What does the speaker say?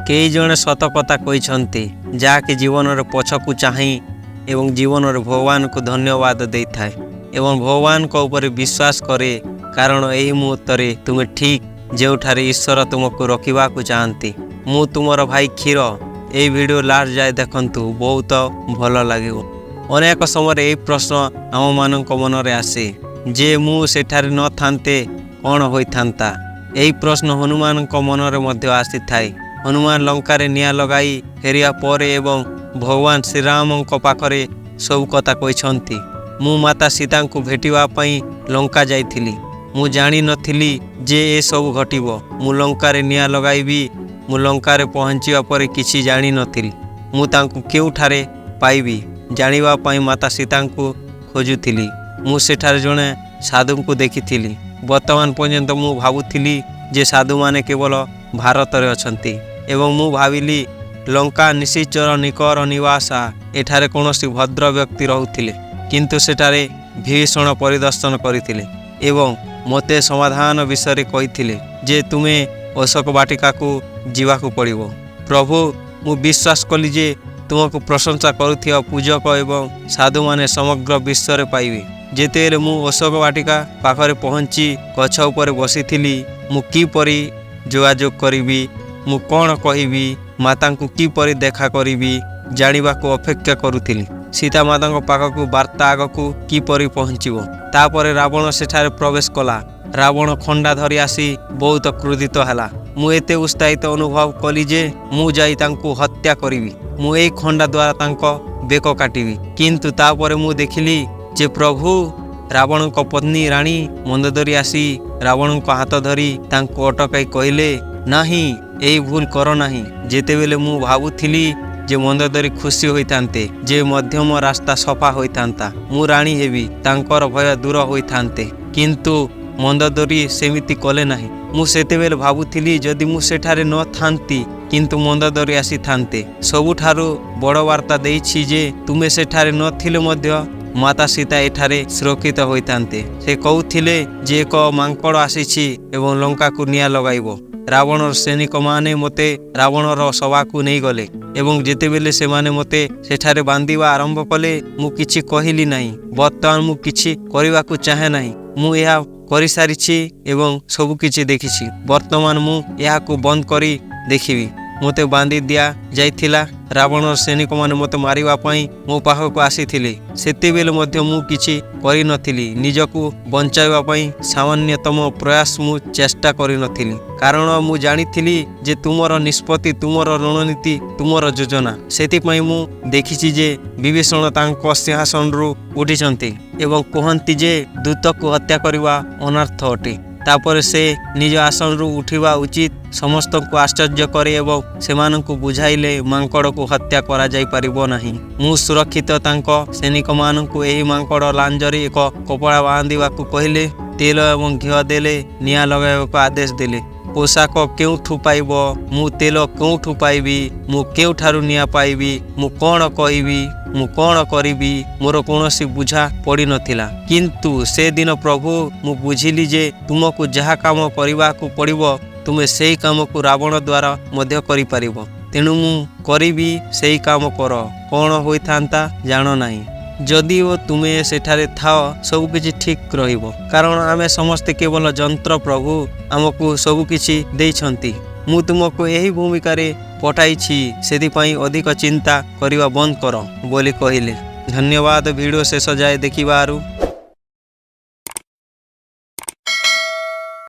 କେହି ଜଣେ ସତ କଥା କହିଛନ୍ତି, ଯାହାକି ଜୀବନରେ ପଛକୁ ଚାହିଁ ଏବଂ ଜୀବନରେ ଭଗବାନଙ୍କୁ ଧନ୍ୟବାଦ ଦେଇଥାଏ ଏବଂ ଭଗବାନଙ୍କ ଉପରେ ବିଶ୍ୱାସ କରେ, କାରଣ ଏହି ମୁହୂର୍ତ୍ତରେ ତୁମେ ଠିକ୍ ଯେଉଁଠାରେ ଈଶ୍ୱର ତୁମକୁ ରଖିବାକୁ ଚାହାନ୍ତି। ମୁଁ ତୁମର ଭାଇ କ୍ଷୀର। ଏହି ଭିଡ଼ିଓ ଲାଷ୍ଟ ଯାଏ ଦେଖନ୍ତୁ, ବହୁତ ଭଲ ଲାଗିବ। ଅନେକ ସମୟରେ ଏହି ପ୍ରଶ୍ନ ଆମମାନଙ୍କ ମନରେ ଆସେ ଯେ ମୁଁ ସେଠାରେ ନଥାନ୍ତେ କ'ଣ ହୋଇଥାନ୍ତା? ଏହି ପ୍ରଶ୍ନ ହନୁମାନଙ୍କ ମନରେ ମଧ୍ୟ ଆସିଥାଏ। ହନୁମାନ ଲଙ୍କାରେ ନିଆଁ ଲଗାଇ ଫେରିବା ପରେ ଏବଂ ଭଗବାନ ଶ୍ରୀରାମଙ୍କ ପାଖରେ ସବୁ କଥା କହିଛନ୍ତି। ମୁଁ ମାତା ସୀତାଙ୍କୁ ଭେଟିବା ପାଇଁ ଲଙ୍କା ଯାଇଥିଲି। ମୁଁ ଜାଣିନଥିଲି ଯେ ଏସବୁ ଘଟିବ। ମୁଁ ଲଙ୍କାରେ ନିଆଁ ଲଗାଇବି। ମୁଁ ଲଙ୍କାରେ ପହଞ୍ଚିବା ପରେ କିଛି ଜାଣିନଥିଲି। ମୁଁ ତାଙ୍କୁ କେଉଁଠାରେ ପାଇବି ଜାଣିବା ପାଇଁ ମାତା ସୀତାଙ୍କୁ ଖୋଜୁଥିଲି। ମୁଁ ସେଠାରେ ଜଣେ ସାଧୁଙ୍କୁ ଦେଖିଥିଲି। ବର୍ତ୍ତମାନ ପର୍ଯ୍ୟନ୍ତ ମୁଁ ଭାବୁଥିଲି ଯେ ସାଧୁମାନେ କେବଳ ଭାରତରେ ଅଛନ୍ତି ଏବଂ ମୁଁ ଭାବିଲି ଲଙ୍କା ନିଶିଚର ନିକର ନିବାସା, ଏଠାରେ କୌଣସି ଭଦ୍ର ବ୍ୟକ୍ତି ରହୁଥିଲେ। କିନ୍ତୁ ସେଠାରେ ବିଭୀଷଣ ପରିଦର୍ଶନ କରିଥିଲେ ଏବଂ ମୋତେ ସମାଧାନ ବିଷୟରେ କହିଥିଲେ ଯେ ତୁମେ ଅଶୋକ ବାଟିକାକୁ ଯିବାକୁ ପଡ଼ିବ। ପ୍ରଭୁ, ମୁଁ ବିଶ୍ୱାସ କଲି ଯେ ତୁମକୁ ପ୍ରଶଂସା କରୁଥିବା ପୂଜକ ଏବଂ ସାଧୁମାନେ ସମଗ୍ର ବିଶ୍ୱରେ ପାଇବେ। ଯେତେବେଳେ ମୁଁ ଅଶୋକ ବାଟିକା ପାଖରେ ପହଞ୍ଚି ଗଛ ଉପରେ ବସିଥିଲି, ମୁଁ କିପରି ଯୋଗାଯୋଗ କରିବି, ମୁଁ କ'ଣ କହିବି, ମାତାଙ୍କୁ କିପରି ଦେଖା କରିବି ଜାଣିବାକୁ ଅପେକ୍ଷା କରୁଥିଲି। ସୀତା ମାତାଙ୍କ ପାଖକୁ ବାର୍ତ୍ତା ଆଗକୁ କିପରି ପହଞ୍ଚିବ? ତାପରେ ରାବଣ ସେଠାରେ ପ୍ରବେଶ କଲା। ରାବଣ ଖଣ୍ଡା ଧରି ଆସି ବହୁତ କ୍ରୋଧିତ ହେଲା। ମୁଁ ଏତେ ଉତ୍ସାହିତ ଅନୁଭବ କଲି ଯେ ମୁଁ ଯାଇ ତାଙ୍କୁ ହତ୍ୟା କରିବି। ମୁଁ ଏହି ଖଣ୍ଡା ଦ୍ୱାରା ତାଙ୍କ ବେକ କାଟିବି। କିନ୍ତୁ ତାପରେ ମୁଁ ଦେଖିଲି ଯେ ପ୍ରଭୁ, ରାବଣଙ୍କ ପତ୍ନୀ ରାଣୀ ମନ୍ଦୋଦରୀ ଆସି ରାବଣଙ୍କ ହାତ ଧରି ତାଙ୍କୁ ଅଟକାଇ କହିଲେ, ନାହିଁ, ଏହି ଭୁଲ କର ନାହିଁ। ଯେତେବେଳେ ମୁଁ ଭାବୁଥିଲି ଯେ ମନ୍ଦୋଦରୀ ଖୁସି ହୋଇଥାନ୍ତେ ଯେ ମଧ୍ୟମ ରାସ୍ତା ସଫା ହୋଇଥାନ୍ତା, ମୁଁ ରାଣୀ ହେବି, ତାଙ୍କର ଭୟ ଦୂର ହୋଇଥାନ୍ତେ, କିନ୍ତୁ ମନ୍ଦୋଦରୀ ସେମିତି କଲେ ନାହିଁ। ମୁଁ ସେତେବେଳେ ଭାବୁଥିଲି ଯଦି ମୁଁ ସେଠାରେ ନଥାନ୍ତି କିନ୍ତୁ ମନ୍ଦୋଦରୀ ଆସିଥାନ୍ତେ। ସବୁଠାରୁ ବଡ଼ ବାର୍ତ୍ତା ଦେଇଛି ଯେ ତୁମେ ସେଠାରେ ନଥିଲେ ମଧ୍ୟ ମାତା ସୀତା ଏଠାରେ ସୁରକ୍ଷିତ ହୋଇଥାନ୍ତେ। ସେ କହୁଥିଲେ ଯେ ଏକ ମାଙ୍କଡ଼ ଆସିଛି ଏବଂ ଲଙ୍କାକୁ ନିଆଁ ଲଗାଇବ। ରାବଣର ସୈନିକମାନେ ମୋତେ ରାବଣର ସଭାକୁ ନେଇଗଲେ ଏବଂ ଯେତେବେଳେ ସେମାନେ ମୋତେ ସେଠାରେ ବାନ୍ଧିବା ଆରମ୍ଭ କଲେ, ମୁଁ କିଛି କହିଲି ନାହିଁ। ବର୍ତ୍ତମାନ ମୁଁ କିଛି କରିବାକୁ ଚାହେଁ ନାହିଁ। ମୁଁ ଏହା କରିସାରିଛି ଏବଂ ସବୁକିଛି ଦେଖିଛି। ବର୍ତ୍ତମାନ ମୁଁ ଏହାକୁ ବନ୍ଦ କରି ଦେଖିବି। ମୋତେ ବାନ୍ଧି ଦିଆଯାଇଥିଲା। ରାବଣର ସୈନିକମାନେ ମୋତେ ମାରିବା ପାଇଁ ମୋ ପାଖକୁ ଆସିଥିଲେ। ସେତେବେଳେ ମଧ୍ୟ ମୁଁ କିଛି କରିନଥିଲି। ନିଜକୁ ବଞ୍ଚାଇବା ପାଇଁ ସାମାନ୍ୟତମ ପ୍ରୟାସ ମୁଁ ଚେଷ୍ଟା କରିନଥିଲି, କାରଣ ମୁଁ ଜାଣିଥିଲି ଯେ ତୁମର ନିଷ୍ପତ୍ତି, ତୁମର ରଣନୀତି, ତୁମର ଯୋଜନା। ସେଥିପାଇଁ ମୁଁ ଦେଖିଛି ଯେ ବିଭୀଷଣ ତାଙ୍କ ସିଂହାସନରୁ ଉଠିଛନ୍ତି ଏବଂ କୁହନ୍ତି ଯେ ଦୂତକୁ ହତ୍ୟା କରିବା ଅନର୍ଥ ଅଟେ। ତାପରେ ସେ ନିଜ ଆସନରୁ ଉଠିବା ଉଚିତ, ସମସ୍ତଙ୍କୁ ଆଶ୍ଚର୍ଯ୍ୟ କରେ ଏବଂ ସେମାନଙ୍କୁ ବୁଝାଇଲେ ମାଙ୍କଡ଼କୁ ହତ୍ୟା କରାଯାଇପାରିବ ନାହିଁ। ମୁଁ ସୁରକ୍ଷିତ। ତାଙ୍କ ସୈନିକମାନଙ୍କୁ ଏହି ମାଙ୍କଡ଼ ଲାଞ୍ଜରେ ଏକ କପଡ଼ା ବାନ୍ଧିବାକୁ କହିଲେ, ତେଲ ଏବଂ ଘିଅ ଦେଲେ, ନିଆଁ ଲଗାଇବାକୁ ଆଦେଶ ଦେଲେ। ପୋଷାକ କେଉଁଠୁ ପାଇବ? ମୁଁ ତେଲ କେଉଁଠୁ ପାଇବି? ମୁଁ କେଉଁଠାରୁ ନିଆଁ ପାଇବି? ମୁଁ କ'ଣ କହିବି? ମୁଁ କ'ଣ କରିବି? ମୋର କୌଣସି ବୁଝା ପଡ଼ିନଥିଲା। କିନ୍ତୁ ସେଦିନ ପ୍ରଭୁ, ମୁଁ ବୁଝିଲି ଯେ ତୁମକୁ ଯାହା କାମ କରିବାକୁ ପଡ଼ିବ, ତୁମେ ସେହି କାମକୁ ରାବଣ ଦ୍ୱାରା ମଧ୍ୟ କରିପାରିବ। ତେଣୁ ମୁଁ କରିବି ସେହି କାମ କର। କ'ଣ ହୋଇଥାନ୍ତା ଜାଣ ନାହିଁ। ଯଦିଓ ତୁମେ ସେଠାରେ ଥାଅ, ସବୁକିଛି ଠିକ୍ ରହିବ, କାରଣ ଆମେ ସମସ୍ତେ କେବଳ ଯନ୍ତ୍ର। ପ୍ରଭୁ ଆମକୁ ସବୁକିଛି ଦେଇଛନ୍ତି। ମୁଁ ତୁମକୁ ଏହି ଭୂମିକାରେ ପଠାଇଛି, ସେଥିପାଇଁ ଅଧିକ ଚିନ୍ତା କରିବା ବନ୍ଦ କର ବୋଲି କହିଲେ। ଧନ୍ୟବାଦ ଭିଡ଼ିଓ ଶେଷ ଯାଏ ଦେଖିବାରୁ।